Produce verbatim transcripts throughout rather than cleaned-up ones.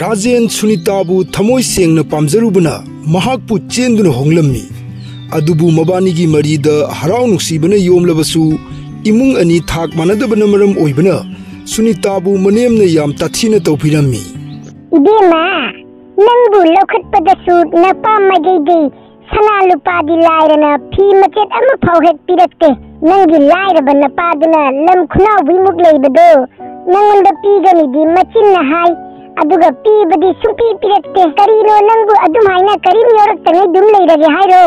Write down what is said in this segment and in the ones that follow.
ꯔꯥꯖꯦꯟ ꯁꯨꯅꯤꯇꯥꯕꯨ ꯊꯃꯣꯏ ꯁꯦꯡꯅ ꯄꯥꯝꯖꯔꯨꯕꯅ ꯃꯍꯥꯛꯄꯨ ꯆꯦꯟꯗꯨꯅ ꯍꯣꯡꯂꯝꯃꯤ꯫ ꯑꯗꯨꯕꯨ ꯃꯕꯥꯅꯤꯒꯤ ꯃꯔꯤꯗ ꯍꯔꯥꯎ ꯅꯨꯡꯁꯤꯕꯅ ꯌꯣꯝꯂꯕꯁꯨ ꯏꯃꯨꯡ ꯑꯅꯤ ꯊꯥꯛ ꯃꯥꯟꯅꯗꯕꯅ ꯃꯔꯝ ꯑꯣꯏꯕꯅ ꯁꯨꯅꯤꯇꯥꯕꯨ ꯃꯅꯦꯝꯅ ꯌꯥꯝ ꯇꯥꯊꯤꯅ ꯇꯧꯕꯤꯔꯝꯃꯤ꯫ ꯏꯕꯦꯝꯃ, ꯅꯪꯕꯨ ꯂꯧꯈꯠꯄꯗꯁꯨ ꯅꯄꯥ ꯃꯥꯏꯀꯩꯗꯩ ꯁꯅꯥ ꯂꯨꯄꯥꯗꯤ ꯂꯥꯏꯔꯅ ꯐꯤ ꯃꯆꯦꯠ ꯑꯃꯐꯥꯎ ꯍꯦꯛ ꯄꯤꯔꯛꯇꯦ꯫ ꯅꯪꯒꯤ ꯂꯥꯏꯔꯕ ꯅꯄꯥꯗꯨꯅ ꯂꯝ ꯈꯨꯅꯥꯎꯕꯤꯃꯨꯛ ꯂꯩꯕꯗꯣ ꯅꯪꯉꯣꯟꯗ ꯄꯤꯒꯅꯤꯗꯤ ꯃꯆꯤꯟꯅ ꯍꯥꯏ, ꯑꯗꯨꯒ ꯄꯤꯕꯗꯤ ꯁꯨꯡꯄꯤ ꯄꯤꯔꯛꯇꯦ꯫ ꯀꯔꯤꯅꯣ ꯅꯪꯕꯨ ꯑꯗꯨꯝ ꯍꯥꯏꯅ ꯀꯔꯤꯝ ꯌꯥꯎꯔꯛꯇꯉꯩ ꯑꯗꯨꯝ ꯂꯩꯔꯒꯦ ꯍꯥꯏꯔꯣ?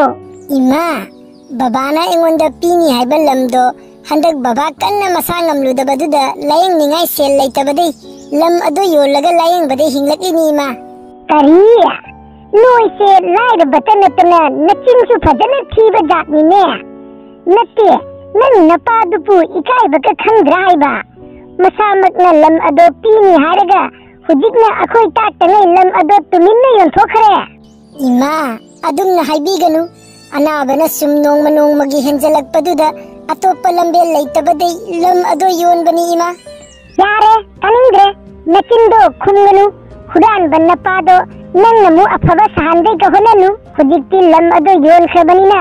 ꯏꯃꯥ, ꯕꯕꯥꯅ ꯑꯩꯉꯣꯟꯗ ꯄꯤꯅꯤ ꯍꯥꯏꯕ ꯂꯝꯗꯣ ꯍꯟꯗꯛ ꯕꯕꯥ ꯀꯟꯅ ꯃꯁꯥ ꯉꯝꯂꯨꯗꯕꯗꯨꯗ ꯂꯥꯌꯦꯡꯅꯤꯡꯉꯥꯏ ꯁꯦꯜ ꯂꯩꯇꯕꯗꯩ ꯂꯝ ꯑꯗꯨ ꯌꯣꯜꯂꯒ ꯂꯥꯌꯦꯡꯕꯗꯩ ꯍꯤꯡꯂꯛꯂꯤꯅꯤ ꯏꯃꯥ꯫ ꯀꯔꯤ? ꯅꯣꯏꯁꯦ ꯂꯥꯏꯔꯕꯇ ꯅꯠꯇꯅ ꯅꯆꯤꯟꯁꯨ ꯐꯖꯅ ꯊꯤꯕ ꯖꯥꯠꯅꯤꯅꯦ꯫ ꯅꯠꯇꯦ, ꯅꯪ ꯅꯄꯥꯗꯨꯕꯨ ꯏꯀꯥꯏꯕꯒ ꯈꯪꯗ꯭ꯔꯥ ꯍꯥꯏꯕ? ꯃꯁꯥꯃꯛꯅ ꯂꯝ ꯑꯗꯣ ꯄꯤꯅꯤ ꯍꯥꯏꯔꯒ ꯍꯧꯖꯤꯛꯅ ꯑꯩꯈꯣꯏ ꯇꯥꯛꯇꯉꯩ ꯂꯝ ꯑꯗꯣ ꯇꯨꯃꯤꯟꯅ ꯌꯣꯟꯊꯣꯛꯈ꯭ꯔꯦ꯫ ꯏꯃꯥ, ꯑꯗꯨꯝꯅ ꯍꯥꯏꯕꯤꯒꯅꯨ꯫ ꯑꯅꯥꯕꯅ ꯁꯨꯝ ꯅꯣꯡꯃ ꯅꯣꯡꯃꯒꯤ ꯍꯦꯟꯖꯜꯂꯛꯄꯗꯨꯗ ꯑꯇꯣꯞꯄ ꯂꯝꯕꯦꯜ ꯂꯩꯇꯕꯗꯩ ꯂꯝ ꯑꯗꯣ ꯌꯣꯟꯕꯅꯤ ꯏꯃꯥ꯫ ꯌꯥꯔꯦ, ꯇꯥꯅꯤꯡꯗ꯭ꯔꯦ꯫ ꯅꯆꯤꯟꯗꯣ ꯈꯨꯝꯒꯅꯨ꯫ ꯍꯨꯔꯥꯟꯕ ꯅꯄꯥꯗꯣ ꯅꯪꯅ ꯑꯃꯨꯛ ꯑꯐꯕ ꯁꯥꯍꯟꯕꯩꯒ ꯍꯣꯠꯅꯅꯨ꯫ ꯍꯧꯖꯤꯛꯇꯤ ꯂꯝ ꯑꯗꯣ ꯌꯣꯟꯈ꯭ꯔꯕꯅꯤꯅ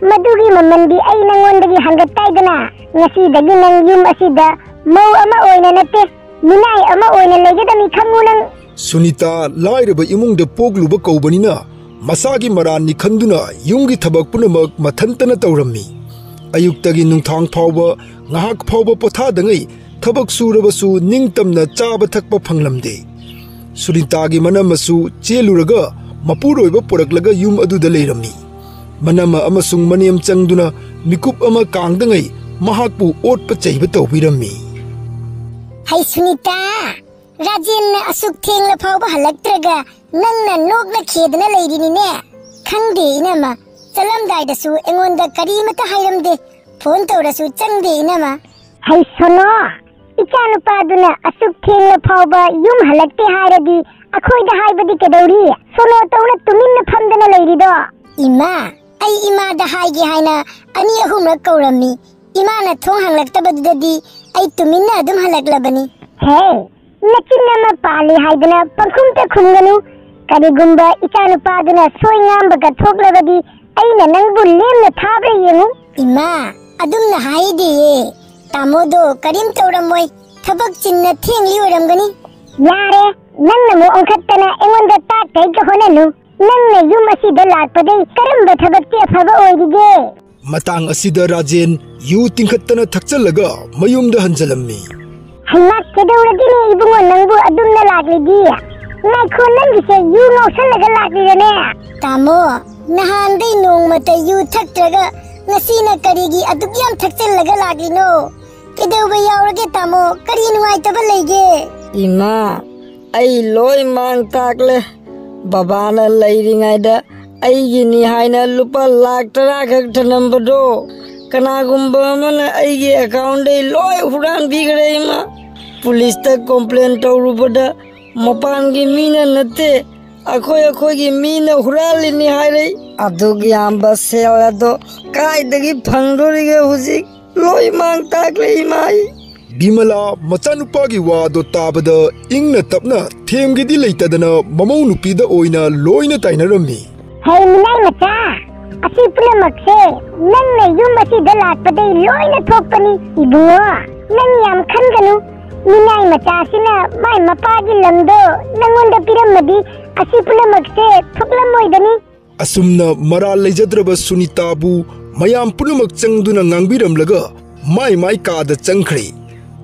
ꯃꯗꯨꯒꯤ ꯃꯃꯜꯗꯤ ꯑꯩ ꯅꯪꯉꯣꯟꯗꯒꯤ ꯍꯪꯒꯠꯇꯥꯏꯗꯅ꯫ ꯉꯁꯤꯗꯒꯤ ꯅꯪ ꯌꯨꯝ ꯑꯁꯤꯗ ꯃꯧ ꯑꯃ ꯑꯣꯏꯅ ꯅꯠꯇꯦ, ꯃꯤꯅꯥꯏ ꯑꯃ ꯑꯣꯏꯅ ꯂꯩꯒꯗꯕꯅꯤ ꯈꯪꯉꯨ ꯅꯪ꯫ ꯁꯨꯅꯤꯇꯥ ꯂꯥꯏꯔꯕ ꯏꯃꯨꯡꯗ ꯄꯣꯛꯂꯨꯕ ꯀꯧꯕꯅꯤꯅ ꯃꯁꯥꯒꯤ ꯃꯔꯥꯟꯅꯤ ꯈꯟꯗꯨꯅ ꯌꯨꯝꯒꯤ ꯊꯕꯛ ꯄꯨꯝꯅꯃꯛ ꯃꯊꯟꯇꯅ ꯇꯧꯔꯝꯃꯤ꯫ ꯑꯌꯨꯛꯇꯒꯤ ꯅꯨꯡꯊꯥꯡ ꯐꯥꯎꯕ ꯉꯥꯏꯍꯥꯛ ꯐꯥꯎꯕ ꯄꯣꯊꯥꯗꯉꯩ ꯊꯕꯛ ꯁꯨꯔꯕꯁꯨ ꯅꯤꯡꯇꯝꯅ ꯆꯥꯕ ꯊꯛꯄ ꯐꯪꯂꯝꯗꯦ꯫ ꯁꯨꯅꯤꯇꯥꯒꯤ ꯃꯅꯝ ꯑꯁꯨ ꯆꯦꯜꯂꯨꯔꯒ ꯃꯄꯨꯔꯣꯏꯕ ꯄꯨꯔꯛꯂꯒ ꯌꯨꯝ ꯑꯗꯨꯗ ꯂꯩꯔꯝꯃꯤ꯫ ꯃꯅꯝ ꯑꯃꯁꯨꯡ ꯃꯅꯦꯝ ꯆꯪꯗꯨꯅ ꯃꯤꯀꯨꯞ ꯑꯃ ꯀꯥꯡꯗꯉꯩ ꯃꯍꯥꯛꯄꯨ ꯑꯣꯠꯄ ꯆꯩꯕ ꯇꯧꯕꯤꯔꯝꯃꯤ꯫ ꯍꯩ ꯁꯨꯅꯤꯇꯥ, ꯔꯥꯖꯦꯟꯅ ꯑꯁꯨꯛ ꯊꯦꯡꯂ ꯐꯥꯎꯕ ꯍꯜꯂꯛꯇ꯭ꯔꯒ ꯅꯪꯅ ꯅꯣꯛꯅ ꯈꯦꯗꯅ ꯂꯩꯔꯤꯅꯤꯅꯦ꯫ ꯈꯪꯗꯦ ꯏꯅꯝꯃ, ꯆꯠꯂꯝꯗꯥꯏꯗꯁꯨ ꯑꯩꯉꯣꯟꯗ ꯀꯔꯤꯃꯇ ꯍꯥꯏꯔꯝꯗꯦ, ꯐꯣꯟ ꯇꯧꯔꯁꯨ ꯆꯪꯗꯦ ꯏꯅꯝꯃ꯫ ꯍꯩ ꯁꯣꯅꯣ, ꯏꯆꯥꯅꯨꯄꯥꯗꯨꯅ ꯑꯁꯨꯛ ꯊꯦꯡꯂ ꯐꯥꯎꯕ ꯌꯨꯝ ꯍꯜꯂꯛꯇꯦ ꯍꯥꯏꯔꯗꯤ ꯑꯩꯈꯣꯏꯗ ꯍꯥꯏꯕꯗꯤ ꯀꯩꯗꯧꯔꯤ? ꯁꯣꯅꯣ ꯇꯧꯅ ꯇꯨꯃꯤꯟꯅ ꯐꯝꯗꯅ ꯂꯩꯔꯤꯗꯣ꯫ ꯏꯃꯥ, ꯑꯩ ꯏꯃꯥꯗ ꯍꯥꯏꯒꯦ ꯍꯥꯏꯅ ꯑꯅꯤ ꯑꯍꯨꯝꯂꯛ ꯀꯧꯔꯝꯃꯤ꯫ ꯏꯃꯥꯅ ꯊꯣꯡ ꯍꯥꯡꯂꯛꯇꯕꯗꯨꯗꯗꯤ ꯑꯩ ꯇꯨꯃꯤꯟꯅ ꯑꯗꯨꯝ ꯍꯜꯂꯛꯂꯕꯅꯤ꯫ ꯍꯦ, ꯅꯆꯤꯟ ꯑꯃ ꯄꯥꯜꯂꯤ ꯍꯥꯏꯗꯅ ꯄꯪꯈꯨꯝꯇ ꯈꯨꯝꯒꯅꯨ꯫ ꯀꯔꯤꯒꯨꯝꯕ ꯏꯆꯥꯅꯨꯄꯥꯗꯨꯅ ꯁꯣꯏ ꯉꯥꯝꯕꯒ ꯊꯣꯛꯂꯕꯗꯤ ꯑꯩꯅ ꯅꯪꯕꯨ ꯂꯦꯝꯅ ꯊꯥꯕ꯭ꯔꯥ ꯌꯦꯡꯉꯨ꯫ ꯏꯃꯥ, ꯑꯗꯨꯝꯅ ꯍꯥꯏꯗꯤꯌꯦ꯫ ꯇꯥꯃꯣꯗꯣ ꯀꯔꯤꯝ ꯇꯧꯔꯝꯃꯣꯏ꯫ ꯊꯕꯛ ꯆꯤꯟꯅ ꯊꯦꯡꯂꯤ ꯑꯣꯏꯔꯝꯒꯅꯤ꯫ ꯌꯥꯔꯦ, ꯅꯪꯅ ꯑꯃꯨꯛ ꯑꯣꯟꯈꯠꯇꯅ ꯑꯩꯉꯣꯟꯗ ꯇꯥꯛꯇ ꯍꯦꯛꯇ ꯍꯣꯠꯅꯅꯨ꯫ ꯅꯪꯅ ꯌꯨꯝ ꯑꯁꯤꯗ ꯂꯥꯛꯄꯗꯩ ꯀꯔꯝꯕ ꯊꯕꯛꯇꯤ ꯑꯐꯕ ꯑꯣꯏꯔꯤꯒꯦ? ꯃꯇꯥꯡ ꯑꯁꯤꯗ ꯔꯥꯖꯦꯟ ꯌꯨ ꯇꯤꯡꯈꯠꯇꯅ ꯊꯛꯆꯜꯂꯒ ꯃꯌꯨꯝꯗ ꯍꯟꯖꯜꯂꯝꯃꯤ꯫ ꯍꯩꯃꯥ, ꯀꯩꯗꯧꯔꯒꯦꯅꯦ ꯏꯕꯨꯡꯉꯣ, ꯅꯪꯕꯨ ꯑꯗꯨꯝꯅ ꯂꯥꯛꯂꯤꯗꯤ? ꯉꯥꯏꯈꯣ, ꯅꯪꯒꯤꯁꯦ ꯌꯨ ꯉꯥꯎꯁꯜꯂꯒ ꯂꯥꯛꯂꯤꯔꯅꯦ? ꯇꯥꯃꯣ, ꯅꯍꯥꯟꯗꯩ ꯅꯣꯡꯃꯇ ꯌꯨ ꯊꯛꯇ꯭ꯔꯒ ꯉꯁꯤꯅ ꯀꯔꯤꯒꯤ ꯑꯗꯨꯛ ꯌꯥꯝ ꯊꯛꯆꯜꯂꯒ ꯂꯥꯛꯂꯤꯅꯣ? ꯀꯩꯗꯧꯕ ꯌꯥꯎꯔꯒꯦ ꯇꯥꯃꯣ? ꯀꯔꯤ ꯅꯨꯡꯉꯥꯏꯇꯕ ꯂꯩꯒꯦ? ꯏꯃꯥ, ꯑꯩ ꯂꯣꯏ ꯃꯥꯡ ꯇꯥꯛꯂꯦ꯫ ꯕꯕꯥꯅ ꯂꯩꯔꯤꯉꯩꯗ ꯑꯩꯒꯤꯅꯤ ꯍꯥꯏꯅ ꯂꯨꯄꯥ ꯂꯥꯈ ꯇꯔꯥ ꯈꯛ ꯊꯅꯝꯕꯗꯣ ꯀꯅꯥꯒꯨꯝꯕ ꯑꯃꯅ ꯑꯩꯒꯤ ꯑꯦꯀꯥꯎꯟꯗꯩ ꯂꯣꯏ ꯍꯨꯔꯥꯟꯕꯤꯈ꯭ꯔꯦ ꯏꯃꯥ꯫ ꯄꯨꯂꯤꯁꯇ ꯀꯣꯝꯄ꯭ꯂꯦꯟ ꯇꯧꯔꯨꯕꯗ ꯃꯄꯥꯟꯒꯤ ꯃꯤꯅ ꯅꯠꯇꯦ, ꯑꯩꯈꯣꯏ ꯑꯩꯈꯣꯏꯒꯤ ꯃꯤꯅ ꯍꯨꯔꯥꯜꯂꯤꯅꯤ ꯍꯥꯏꯔꯛꯏ꯫ ꯑꯗꯨꯛ ꯌꯥꯝꯕ ꯁꯦꯜ ꯑꯗꯣ ꯀꯥꯏꯗꯒꯤ ꯐꯪꯗꯣꯔꯤꯒꯦ ꯍꯧꯖꯤꯛ? ꯂꯣꯏ ꯃꯥꯡ ꯇꯥꯛꯂꯦ ꯏꯃꯥ ꯑꯩ꯫ ꯕꯤꯃꯂꯥ ꯃꯆꯥꯅꯨꯄꯥꯒꯤ ꯋꯥꯗꯣ ꯇꯥꯕꯗ ꯏꯪꯅ ꯇꯞꯅ ꯊꯦꯝꯒꯤꯗꯤ ꯂꯩꯇꯗꯅ ꯃꯃꯧ ꯅꯨꯄꯤꯗ ꯑꯣꯏꯅ ꯂꯣꯏꯅ ꯇꯥꯏꯅꯔꯝꯃꯤ꯫ ꯍꯦ ꯃꯤꯅꯥꯏ ꯃꯆꯥ, ꯑꯁꯤ ꯄꯨꯝꯅꯃꯛꯁꯦ ꯅꯪꯅ ꯌꯨꯝ ꯑꯁꯤꯗ ꯂꯥꯛꯄꯗꯩ ꯂꯣꯏꯅ ꯊꯣꯛꯄꯅꯤ ꯏꯕꯨꯡꯉꯣ꯫ ꯅꯪ ꯌꯥꯝ ꯈꯟꯒꯅꯨ꯫ ꯃꯤꯅꯥꯏ ꯃꯆꯥꯁꯤꯅ ꯃꯥꯏ ꯃꯄꯥꯒꯤ ꯂꯝꯗꯣ ꯅꯪꯉꯣꯟꯗ ꯄꯤꯔꯝꯃꯗꯤ ꯑꯁꯤ ꯄꯨꯝꯅꯃꯛꯁꯦ ꯊꯣꯛꯂꯝꯃꯣꯏꯗꯅꯤ꯫ ꯑꯁꯨꯝꯅ ꯃꯔꯥꯜ ꯂꯩꯖꯗ꯭ꯔꯕ ꯁꯨꯅꯤꯇꯥꯕꯨ ꯃꯌꯥꯝ ꯄꯨꯝꯅꯃꯛ ꯆꯪꯗꯨꯅ ꯉꯥꯡꯕꯤꯔꯝꯂꯒ ꯃꯥꯏ ꯃꯥꯏ ꯀꯥꯗ ꯆꯪꯈ꯭ꯔꯦ꯫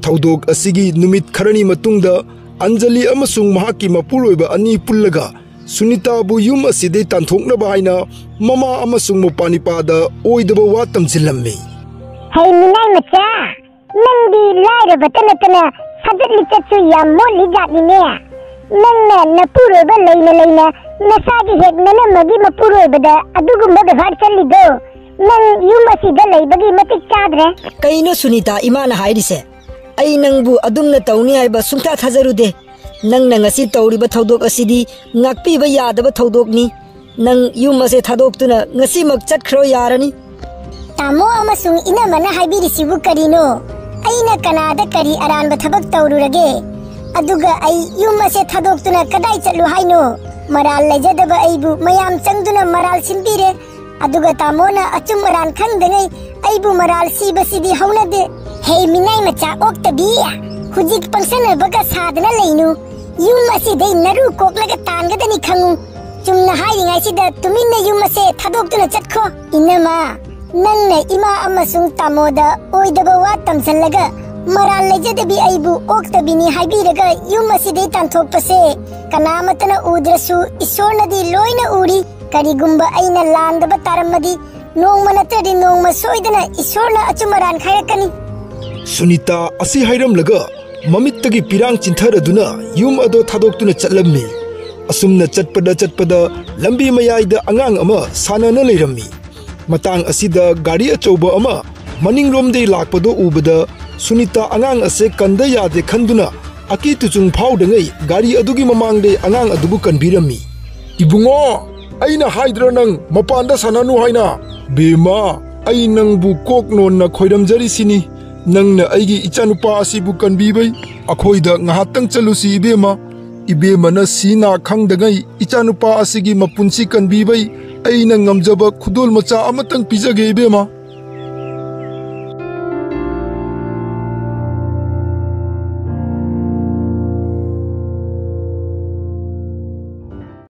ꯊꯧꯗꯣꯛ ꯑꯁꯤꯒꯤ ꯅꯨꯃꯤꯠ ꯈꯔꯅꯤ ꯃꯇꯨꯡꯗ ꯑꯟꯖꯂꯤ ꯑꯃꯁꯨꯡ ꯃꯍꯥꯛꯀꯤ ꯃꯄꯨꯔꯣꯏꯕ ꯑꯅꯤ ꯄꯨꯜꯂꯒ ꯁꯨꯅꯤꯇꯥꯕꯨ ꯌꯨꯝ ꯑꯁꯤꯗꯩ ꯇꯥꯟꯊꯣꯛꯅꯕ ꯍꯥꯏꯅ ꯃꯃꯥ ꯑꯃꯁꯨꯡ ꯃꯄꯥ ꯅꯤꯄꯥꯗ ꯑꯣꯏꯗꯕ ꯋꯥ ꯇꯝꯁꯤꯜꯂꯝꯃꯤ꯫ ꯍꯩ ꯃꯤꯅꯥꯏ ꯃꯆꯥ, ꯅꯪꯗꯤ ꯂꯥꯏꯔꯕꯇ ꯅꯠꯇꯅ ꯁꯥꯖꯠ ꯂꯤꯆꯠꯁꯨ ꯌꯥꯝ ꯃꯣꯠꯂꯤ ꯖꯥꯠꯅꯤꯅꯦ꯫ ꯅꯪꯅ ꯅꯄꯨꯔꯣꯏꯕ ꯂꯩꯅ ꯂꯩꯅ ꯅꯁꯥꯒꯤ ꯍꯦꯛ ꯅꯅꯝꯃꯒꯤ ꯃꯄꯨꯔꯣꯏꯕꯗ ꯑꯗꯨꯒꯨꯝꯕ ꯕꯦꯕꯥꯔ ꯆꯠꯂꯤꯗꯣ ꯅꯪ ꯌꯨꯝ ꯑꯁꯤꯗ ꯂꯩꯕꯒꯤ ꯃꯇꯤꯛ ꯆꯥꯗ꯭ꯔꯦ꯫ ꯀꯩꯅꯣ ꯁꯨꯅꯤꯇꯥ ꯏꯃꯥꯅ ꯍꯥꯏꯔꯤꯁꯦ? ꯑꯩ ꯅꯪꯕꯨ ꯑꯗꯨꯝꯅ ꯇꯧꯅꯤ ꯍꯥꯏꯕ ꯁꯨꯡꯊꯥ ꯊꯥꯖꯔꯨꯗꯦ꯫ ꯅꯪꯅ ꯉꯁꯤ ꯇꯧꯔꯤꯕ ꯊꯧꯗꯣꯛ ꯑꯁꯤꯗꯤ ꯉꯥꯛꯄꯤꯕ ꯌꯥꯗꯕ ꯊꯧꯗꯣꯛꯅꯤ꯫ ꯅꯪ ꯌꯨꯝ ꯑꯁꯦ ꯊꯥꯗꯣꯛꯇꯨꯅ ꯉꯁꯤꯃꯛ ꯆꯠꯈ꯭ꯔꯣ ꯌꯥꯔꯅꯤ꯫ ꯇꯥꯃꯣ ꯑꯃꯁꯨꯡ ꯏꯅꯝꯃꯅ ꯍꯥꯏꯕꯤꯔꯤꯁꯤꯕꯨ ꯀꯔꯤꯅꯣ? ꯑꯩꯅ ꯀꯅꯥꯗ ꯀꯔꯤ ꯑꯔꯥꯟꯕ ꯊꯕꯛ ꯇꯧꯔꯨꯔꯒꯦ? ꯑꯗꯨꯒ ꯑꯩ ꯌꯨꯝ ꯑꯁꯦ ꯊꯥꯗꯣꯛꯇꯨꯅ ꯀꯗꯥꯏ ꯆꯠꯂꯨ ꯍꯥꯏꯅꯣ? ꯃꯔꯥꯜ ꯂꯩꯖꯗꯕ ꯑꯩꯕꯨ ꯃꯌꯥꯝ ꯆꯪꯗꯨꯅ ꯃꯔꯥꯜ ꯁꯤꯟꯕꯤꯔꯦ꯫ ꯑꯗꯨꯒ ꯇꯥꯃꯣꯅ ꯑꯆꯨꯝ ꯑꯔꯥꯟ ꯈꯪꯗꯉꯩ ꯑꯩꯕꯨ ꯃꯔꯥꯜ ꯁꯤꯕꯁꯤꯗꯤ ꯍꯧꯅꯗꯦ꯫ ꯍꯦ ꯃꯤꯅꯥꯏ ꯃꯆꯥ ꯑꯣꯛꯇꯕꯤ, ꯍꯧꯖꯤꯛ ꯄꯪꯁꯟꯅꯕꯒ ꯁꯥꯗꯅ ꯂꯩꯅꯨ꯫ ꯌꯨꯝ ꯑꯁꯤꯗꯩ ꯅꯔꯨ ꯀꯣꯛꯂꯒ ꯇꯥꯟꯒꯗꯅꯤ ꯈꯪꯉꯨ꯫ ꯆꯨꯝꯅ ꯍꯥꯏꯔꯤꯉꯩꯁꯤꯗ ꯇꯨꯃꯤꯟꯅ ꯌꯨꯝ ꯑꯁꯦ ꯊꯥꯗꯣꯛꯇꯨꯅ ꯆꯠꯈꯣ꯫ ꯏꯅꯃ, ꯅꯪꯅ ꯏꯃꯥ ꯑꯃꯁꯨꯡ ꯇꯥꯃꯣꯗ ꯑꯣꯏꯗꯕ ꯋꯥ ꯇꯝꯁꯤꯜꯂꯒ ꯃꯔꯥꯜ ꯂꯩꯖꯗꯕꯤ ꯑꯩꯕꯨ ꯑꯣꯛꯇꯕꯤꯅꯤ ꯍꯥꯏꯕꯤꯔꯒ ꯌꯨꯝ ꯑꯁꯤꯗꯩ ꯇꯥꯟꯊꯣꯛꯄꯁꯦ ꯀꯅꯥꯃꯠꯇꯅ ꯎꯗ꯭ꯔꯁꯨ ꯏꯁꯣꯔꯅꯗꯤ ꯂꯣꯏꯅ ꯎꯔꯤ꯫ ꯀꯔꯤꯒꯨꯝꯕ ꯑꯩꯅ ꯂꯥꯟꯗꯕ ꯇꯥꯔꯝꯃꯗꯤ ꯅꯣꯡꯃ ꯅꯠꯇ꯭ꯔꯗꯤ ꯅꯣꯡꯃ ꯁꯣꯏꯗꯅ ꯏꯁꯣꯔꯅ ꯑꯆꯨꯝ ꯑꯔꯥꯟ ꯈꯥꯏꯔꯛꯀꯅꯤ꯫ ꯁꯨꯅꯤꯇꯥ ꯑꯁꯤ ꯍꯥꯏꯔꯝꯂꯒ ꯃꯃꯤꯠꯇꯒꯤ ꯄꯤꯔꯥꯡ ꯆꯤꯟꯊꯔꯗꯨꯅ ꯌꯨꯝ ꯑꯗꯣ ꯊꯥꯗꯣꯛꯇꯨꯅ ꯆꯠꯂꯝꯃꯤ꯫ ꯑꯁꯨꯝꯅ ꯆꯠꯄꯗ ꯆꯠꯄꯗ ꯂꯝꯕꯤ ꯃꯌꯥꯏꯗ ꯑꯉꯥꯡ ꯑꯃ ꯁꯥꯟꯅꯅ ꯂꯩꯔꯝꯃꯤ꯫ ꯃꯇꯥꯡ ꯑꯁꯤꯗ ꯒꯥꯔꯤ ꯑꯆꯧꯕ ꯑꯃ ꯃꯅꯤꯡꯂꯣꯝꯗꯒꯤ ꯂꯥꯛꯄꯗꯣ ꯎꯕꯗ ꯁꯨꯅꯤꯇꯥ ꯑꯉꯥꯡ ꯑꯁꯦ ꯀꯟꯗ ꯌꯥꯗꯦ ꯈꯟꯗꯨꯅ ꯑꯀꯤ ꯇꯨꯆꯨꯡ ꯐꯥꯎꯗꯉꯩ ꯒꯥꯔꯤ ꯑꯗꯨꯒꯤ ꯃꯃꯥꯡꯗꯩ ꯑꯉꯥꯡ ꯑꯗꯨꯕꯨ ꯀꯟꯕꯤꯔꯝꯃꯤ꯫ "ꯏꯕꯨꯡꯉꯣ, ꯑꯩꯅ ꯍꯥꯏꯗ꯭ꯔ ꯅꯪ ꯃꯄꯥꯟꯗ ꯁꯥꯟꯅꯅꯨ ꯍꯥꯏꯅ?" "ꯕꯦꯝꯃ, ꯑꯩ ꯅꯪꯕꯨ ꯀꯣꯛ ꯅꯣꯟꯅ ꯈꯣꯏꯔꯝꯖꯔꯤꯁꯤꯅꯤ, ꯅꯪꯅ ꯑꯩꯒꯤ ꯏꯆꯥꯅꯨꯄꯥ ꯑꯁꯤꯕꯨ ꯀꯟꯕꯤꯕꯩ꯫ ꯑꯩꯈꯣꯏꯗ ꯉꯥꯏꯍꯥꯛꯇꯪ ꯆꯠꯂꯨꯁꯤ ꯏꯕꯦꯝꯃ꯫ ꯏꯕꯦꯝꯃꯅ ꯁꯤ ꯅꯥ ꯈꯪꯗꯉꯩ ꯏꯆꯥꯅꯨꯄꯥ ꯑꯁꯤꯒꯤ ꯃꯄꯨꯟꯁꯤ ꯀꯟꯕꯤꯕꯩ ꯑꯩꯅ ꯉꯝꯖꯕ ꯈꯨꯗꯣꯜ ꯃꯆꯥ ꯑꯃꯇꯪ ꯄꯤꯖꯒꯦ ꯏꯕꯦꯝꯃ"꯫